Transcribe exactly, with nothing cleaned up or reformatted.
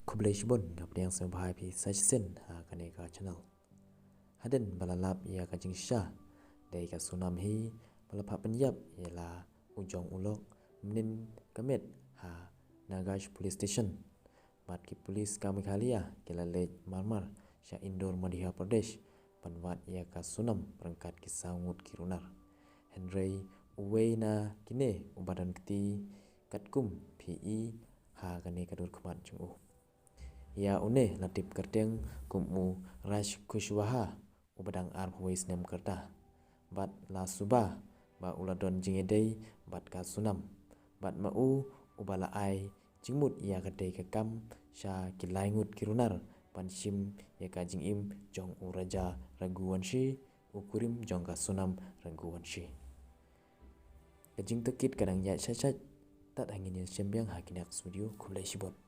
Khublei shibun, nga pdiang sngewbha ïa phi sa shisien ha kane ka channel. Hadien ba la lap ïa ka jingshisha, dei ka Sonam hi ba la phah pynïap ïa la u jong u lok mynnin ka miet ha Nagash Police Station. Bad ki pulis ka Meghalaya ki la leit marmar sha Indore, Madhya Pradesh, ban wad ïa ka Sonam ryngkat ki saw ngut ki runar. Hynrei uwei na kine uba don kti katkum phi i ha kane ka dur khmat jong u. Ïa une la tip kyrteng kum u Raj Kushwaha, uba dang arphew wei snem ka rta. Bad la suba ba u la don jingïadei bad ka Sonam. Bad ma u uba la ai jingmut ïa katei ka kam sha ki lai ngut ki runar ban shim ïa ka jingim jong u Raja Raghuvanshi, u kurim jong ka Sonam Raghuvanshi. Ka jingtohkit ka dang ïaid shait shait, tad hangne ngin ïashem biang ha ki next video. Khublei shibun.